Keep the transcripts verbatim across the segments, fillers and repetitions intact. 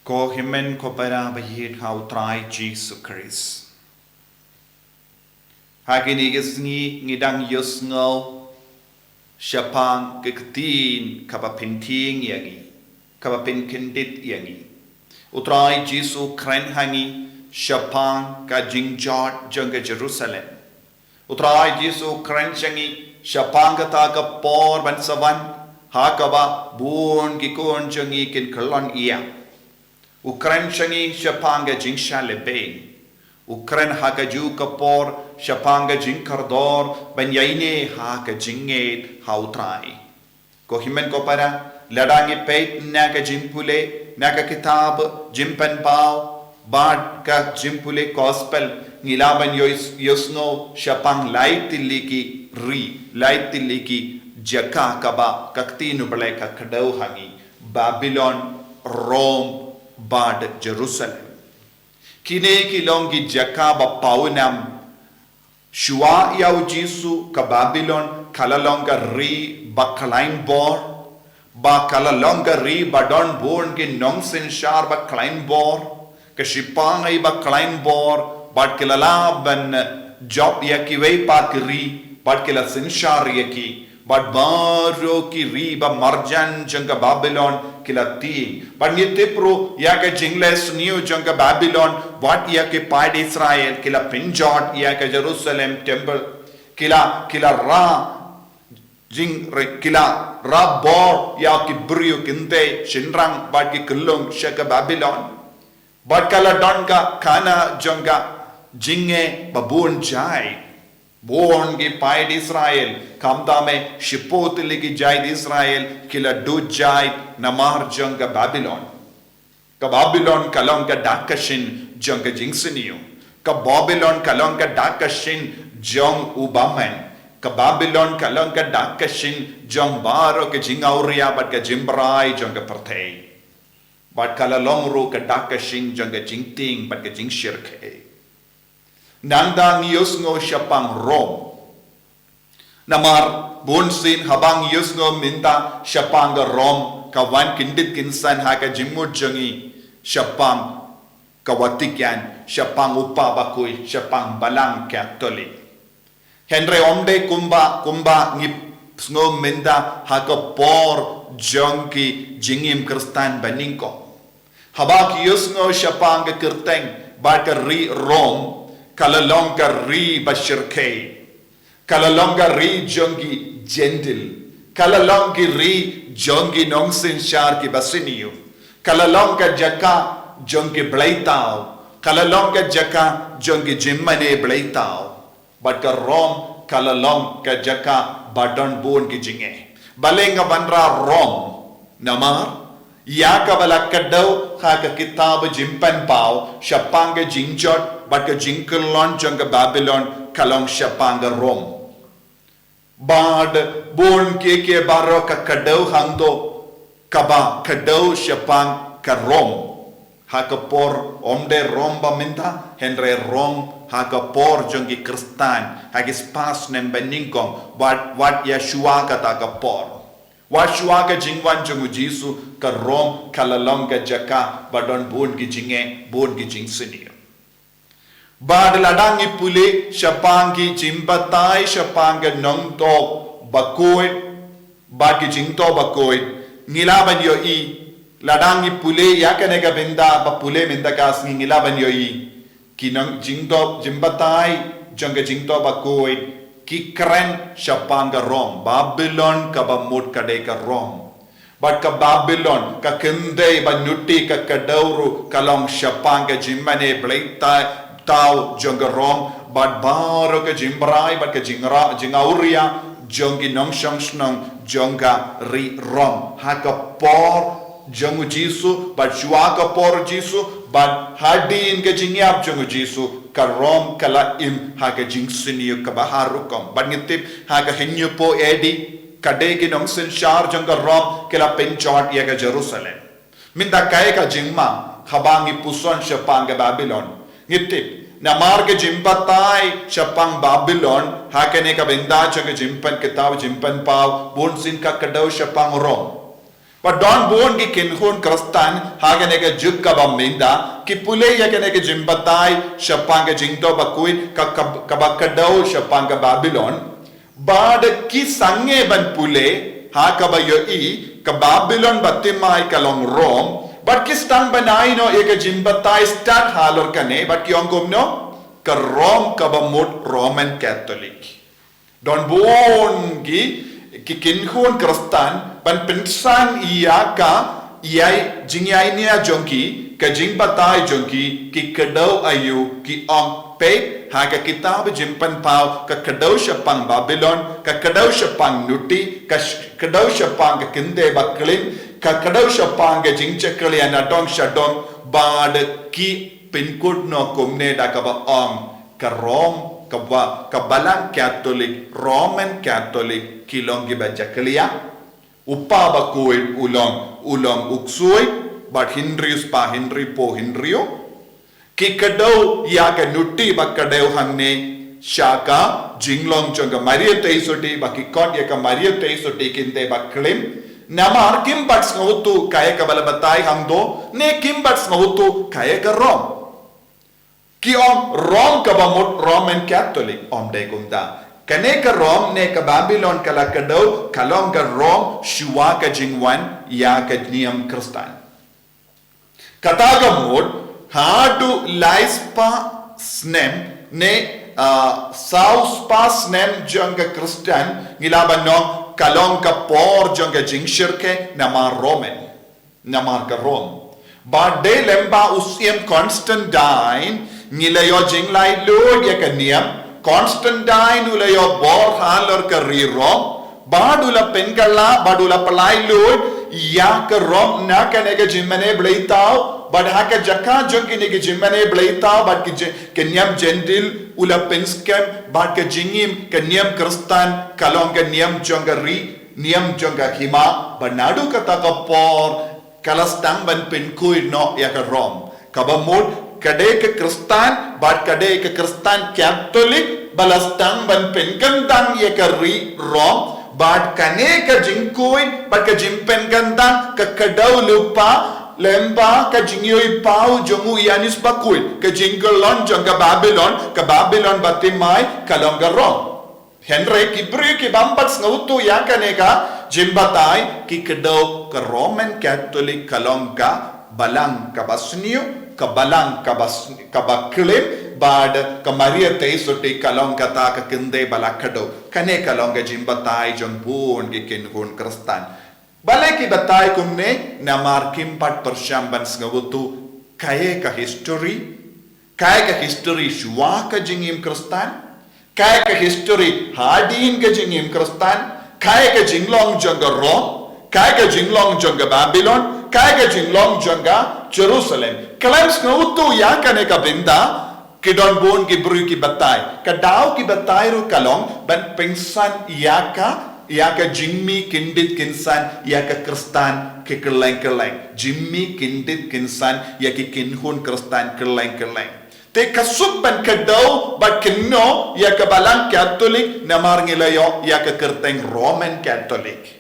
Ko hynmen ko para ba ïeit ha u Trai Jisu Khrist. Ha kine ki sngi ngi dang ïohsngew shaphang ka ktien kaba pyntieng ïa ngi, kaba pynkyndit ïa ngi. U Trai Jisu kren ha ngi shaphang ka jingjot jong ka Jerusalem. U Trai Jisu kren sha ngi shaphang kata ka por ban sa wan ha kaba bun ki khun jong ngi kin kyllon ïa. U kren sha ngi shaphang ka jingshah lehbeiñ. U kren ha kajuh ka por shaphang ka jingkordor ban ïaineh ha ka jingngeit ha u Trai. Ko hynmen ko para, lada ngi peit na ka jingpule, na ka kitab Jingpynpaw bad ka jingpule Gospel, ngi lah ban ïoh-, ïohsngew shaphang lai tylli ki ri, lai tylli ki jaka kaba ka ktien U Blei ka kdew ha ngi, Babilon, Rom bad Jerusalem. Kine ki long ki jaka ba pawnam. Shuwa ïa u Jisu ka Babilon ka la long ka ri ba khlaiñ bor, ba ka la long ka ri ba don bun ki nongsynshar ba khlaiñ bor, ka shipai ba khlaiñ bor, bad ki la lah ban jop ïa kiwei pat ki ri, bad ki la synshar ïa ki. Bad baroh ki ri ba marjan jong ka Babilon ki la tieng. Bad ngi tip ruh ïa ka jingleh sniew jong ka Babilon, wat ïa ki paid Israel ki la pynjot ïa ka Jerusalem temple. Ki la, ki la rah jing, ki la rah bor ïa ki briew kynthei shynrang bad ki khyllung sha ka Babilon. Bad ka la don ka khana jong ka jingeh ba bun jait. Bun ki paid Israel, khamtam eh shiphew tylli ki jait Israel, ki la duh jait namar jong ka Babilon. Ka Babilon ka long ka dak ka shin jong ka jingsniew. Ka Babilon ka long ka dak ka shin jong u bymman. Ka Babilon ka long ka dak ka shin jong baroh ka jingawria bad ka jingbrai jong ka pyrthei. Bad ka la long ruh ka dak ka shin jong ka jingtieng bad ka jingshyrkhei. Nangta ngi ïohsngew shaphang Rom. Namar bunsien haba ngi ïohsngew mynta shaphang ka Rom, ka wan kyndit kynsan ha ka jingmut jong ngi shaphang ka Vatican, shaphang u Papa bakhuid, shaphang Balang Katholik. Hynrei ym dei kumba, kumba ngi sngew mynta ha ka por jong ki jingim Khristan banyngkong. Haba ki ïohsngew shaphang ka kyrteng bad ka ri Rom, ka la long ka ri ba shyrkhei. Ka la long ka ri jong ki Jentil. Ka la long ka ri jong ki nongsynshar kiba sniew. Ka la long ka jaka jong ki bleitaw. Ka la long ka jaka jong ki jingmane bleitaw. Bad ka Rom ka la long ka jaka ba don bun ki jingeh. Balei nga wanrah Rom? Namar ïa kaba la kdew ha ka kitab Jingpynpaw shaphang ka jingjot bad ka jingkyllon jong ka Babilon ka long shaphang ka Rom. Bad bun kiei kiei baroh ka kdew hangto, kaba kdew shaphang ka Rom. Ha ka por, ym dei Rom ba mynta, hynrei Rom ha ka por jong ki Khristan, ha ki spah snem banyngkong, wat, wat ïa shuwa kata ka por. Wat shuwa ka jingwan jong u Jisu, ka Rom ka la long ka jaka ba don bun ki jingeh, bun ki jingsniew. Bad lada ngi pule shaphang ki jingbatai shaphang ka nongthoh bakhuid bad ki jingthoh bakhuid, ngi lah ban ïohi, lada ngi pule ïa kane ka bynta ba pule mynta ka sngi, ngi lah ban ïohi ki nong jingthoh, jingbatai jong ka jingthoh bakhuid ki kren shaphang ka Rom, Babilon kaba mut ka dei ka Rom. Bad ka Babilon, ka kynthei ba ñiewti, ka kdew ruh ka long shaphang ka jingmane bleitaw jong ka Rom, bad baroh ka jingbrai bad ka jingra-, jingawria jong ki nongshong shnong jong ka ri Rom. Ha ka por jong u Jisu bad shuwa ka por u Jisu bad hadien ka jingïap jong u Jisu, ka Rom ka la im ha ka jingsniew kaba har rukom. Bad ngi tip ha ka hynñiewphew A D, ka dei ki nongsynshar jong ka Rom ki la pynjot ïa ka Jerusalem. Mynta kaei ka jingma haba ngi puson shaphang ka Babilon? Ngi tip namar ka jingbatai shaphang Babilon ha kane ka bynta jong ka Jingpyn-, kitab Jingpynpaw, bunsien ka kdew shaphang Rom. Ba don bun ki kynhun Khristan ha kane ka juk kaba mynta ki pule ïa kane ka jingbatai shaphang ka jingdoh bakhuid ka, ka, kaba kdew shaphang ka Babilon. Bad ki sangeh ban pule ha kaba ïohi ka Babilon ba thymmai ka long Rom. Bad ki sdang ban ai noh ïa ka jingbatai stad halor kane bad ki ong kumno, ka Rom kaba mut Roman Catholic. Don bun ki, ki kynhun Khristan ban pynsan ïa ka, ïa jingïaineh jong ki, ka jingbatai jong ki, ki kdew aïu, ki ong peit ha ka kitab Jingpynpaw ka kdew shaphang Babilon, ka kdew shaphang nuti, ka sh-, kdew shaphang ka kynthei baklim, ka kdew shaphang ka jingshakri nadong shadong, bad ki pynkut noh kumne da kaba ong ka Rom, kaba, ka Balang Catholic, Roman Catholic, ki long kiba jakhlia. U pa bakhuid u long, u long u ksuid, bad hynriew spah hynriewphew hynriew. Ki kdew ïa ka nuti ba kdew hangne sha ka jinglong jong ka Maria Theisotti ba ki khot ïa ka Maria Theisotti kynthei baklim. Namar kim pat sngewthuh kaei kaba la batai hangto, ne kim pat sngewthuh kaei ka Rom. Ki ong Rom kaba mut Roman Catholic, ym dei kumta. Kane ka Rom ne ka Babilon ka la kdew ka long ka Rom shuwa ka jingwan ïa ka niam Khristan. Kata ka mut haduh lai spah snem ne, ah, saw spah snem jong ka Khristan ngi lah ban ong ka long ka por jong ka jingshyrkhei namar Roman. Namar ka Rom. Bad dei lyngba u Syiem Constantine ngi la ïoh jinglaitluid ïa ka niam. Constantine u la ïoh bor halor ka ri Rom. Bad u la pynkylla, bad u la pynlaitluid ïa ka Rom na kane ka jingmane bleitaw. Bad ha ka jaka jong kine ka jingmane bleitaw, bad ka ji-, ka niam Jentil u la pynskhem, bad ka jingim, ka niam Khristan, ka long ka niam jong ka ri, niam jong ka hima, bad naduh kata ka por, ka la sdang ban pynkhuid noh ïa ka Rom. Kaba mut, ka dei ka Khristan, bad ka dei ka Khristan Catholic, ba la sdang ban pynkyntang ïa ka ri Rom, bad kane ka jingkhuid, bad ka jingpynkyntang, ka kdew lypa, lyngba ka jingïohi paw jong u Ïanis bakhuid, ka jingkyllon jong ka Babilon, ka Babilon ba thymmai, ka long ka Rom. Hynrei ki briew ki bym pat sngewthuh ïa kane ka jingbatai, ki kdew ka Roman Catholic ka long ka balang kaba sniew, ka balang kaba sn-, kaba klim, bad ka Maria Theisotti ka long kata ka kynthei ba la kdew. Kane ka long ka jingbatai jong bun ki kynhun Khristan. Balei ki batai kumne, namar kim pat pyrshang ban sngewthuh kaei ka history, kaei ka history shuwa ka jingim Khristan, kaei ka history hadien ka jingim Khristan, kaei ka jinglong jong ka Rom, kaei ka jinglong jong ka Babilon, kaei ka jinglong jong ka Jerusalem. Khlem sngewthuh ïa kane ka bynta, ki don bun ki briew ki batai. Ka daw ki batai ruh ka long ban pynsan ïa ka, ïa ka jingmih kyndit kynsan ïa ka Khristan ki kylleng kylleng. Jingmih kyndit kynsan ïa ki kynhun Khristan kylleng kylleng. Te ka suk ban kdew bad kynnoh ïa ka balang Catholic namar ngi la ïoh ïa ka kyrteng Roman Catholic.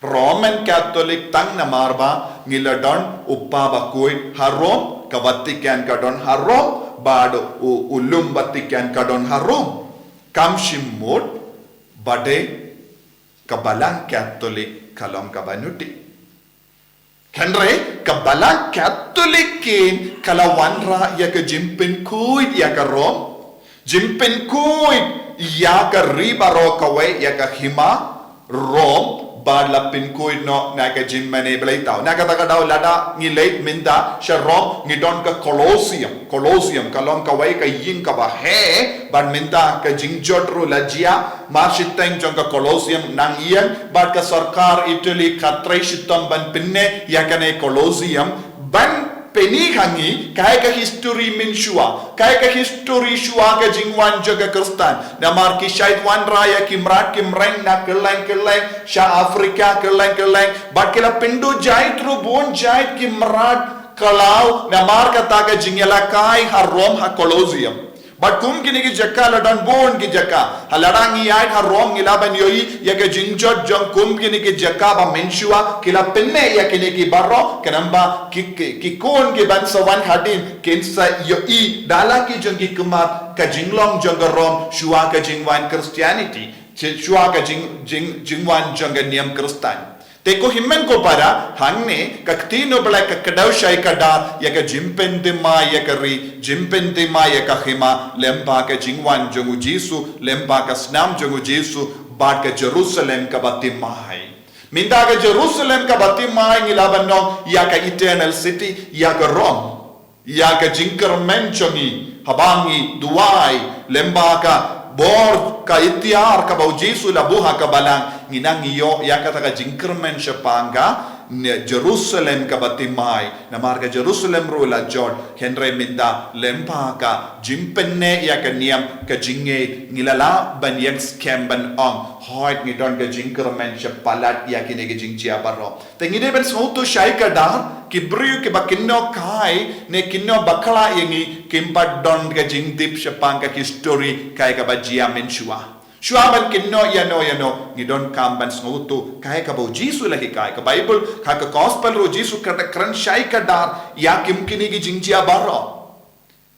Roman Catholic tang namar ba ngi la don u pa bakhuid ha Rom, ka Vatican ka don ha Rom, bad u, u lum Vatican ka don ha Rom. Kam shym mut ba dei ka balang Catholic ka long kaba nuti. Hynrei ka balang Catholic kin ka la wanrah ïa ka jingpynkhuid ïa ka Rom. Jingpynkhuid ïa ka ri baroh kawei, ïa ka hima Rom, bad la pynkhuid noh na ka jingmane bleitaw. Na kata ka daw lada ngi leit mynta sha Rom ngi don ka Colosseum. Colosseum ka long kawei ka ïing kaba heh, bad mynta ka jingjot ruh la jia, mar shiteng jong ka Colosseum nang ïeng, bad ka sorkar Italy ka trei shitom ban pynneh ïa kane Colosseum, ban pyni ha ngi kaei ka history mynshuwa, kaei ka history shuwa ka jingwan jong ka Khristan. Namar ki shait wanrah ïa ki mrad ki mreng na kylleng kylleng, sha Africa kylleng kylleng, bad ki la pynduh jait ruh bun jait ki mrad khlaw, namar kata ka jingïalehkai ha Rom ha Colosseum. Bad kum kine ki jaka la don bun ki jaka. Ha lada ngi ïaid ha Rom ngi lah ban ïohi ïa ka jingjot jong kum kine ki jaka ba mynshuwa ki la pynneh ïa kine ki baroh, khnang ba ki, ki, ki khun ki ban sa wan hadien kin sa ïohi da la ki jong ki khmat ka jinglong jong ka Rom shuwa ka jingwan Christianity. Shuwa ka jing, jing, jingwan jong ka niam Khristan. Te ko hynmen ko para, hangne ka ktien u Blei ka kdew shai kdar ïa ka jingpynthymmai ïa ka ri, jingpynthymmai ïa ka hima, lyngba ka jingwan jong u Jisu, lyngba ka snam jong u Jisu, bad ka Jerusalem kaba thymmai. Mynta ka Jerusalem kaba thymmai ngi lah ban ong ïa ka eternal city, ïa ka Rom. Ïa ka jingkyrmen jong ngi, haba ngi duwai lyngba ka bor ka iktiar kaba u Jisu la buh ha ka balang, ngi nang ïoh ïa kata ka jingkyrmen shaphang ka Jerusalem kaba thymmai. Namar ka Jerusalem ruh la jot, hynrei mynta lyngba ka jingpynneh ïa ka niam ka jingngeit, ngi la lah ban ïeng skhem ban ong, hooid ngi don ka jingkyrmen shaphang ïa kine ki jingjia baroh. Te ngi dei ban sngewthuh shai kdar, ki briew kiba kynnoh kai ne kynnoh bakla ïa ngi kim pat don ka jingtip shaphang ka history kai kaba jia mynshuwa. Shuwa ban kynnoh ïano ïano, ngi donkam ban sngewthuh kai kaba u Jisu la hikai. Ka Baibl, ka, ka Gospel ruh u Jisu ka kren shai kdar ïa kum kine ki jingjia baroh.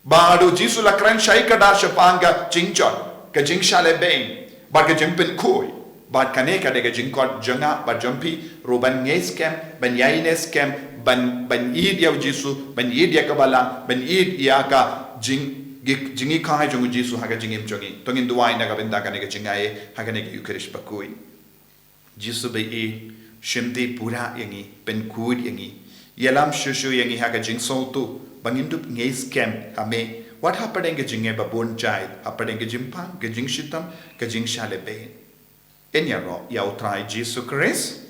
Bad u Jisu la kren shai kdar shaphang ka jingjot, ka jingshah lehbeiñ, bad ka jingpynkhuid. Bad kane ka dei ka jingkot jong nga bad jong phi ruh ban ngeit skhem, ban ïaineh skhem, ban, ban ïeit ïa u Jisu, ban ïeit ïa ka balang, ban ïeit ïa ka jing, jinghikai jong u Jisu ha ka jingim jong ngi. To ngin duwai na ka bynta kane ka jingaiei ha kane ka Ïukharist bakhuid. Jisu baieit, shim dih pura ïa ngi, pynkhuid ïa ngi. Ïalam shuh shuh ïa ngi ha ka jingsngewthuh ba ngin dup ngeit skhem ha me, wat hapdeng ka jingngeit ba bun jait, hapdeng ka jingpang, ka jingshitom, ka jingshah lehbeiñ. Yn ïaroh ïa u Trai Jisu Khrist.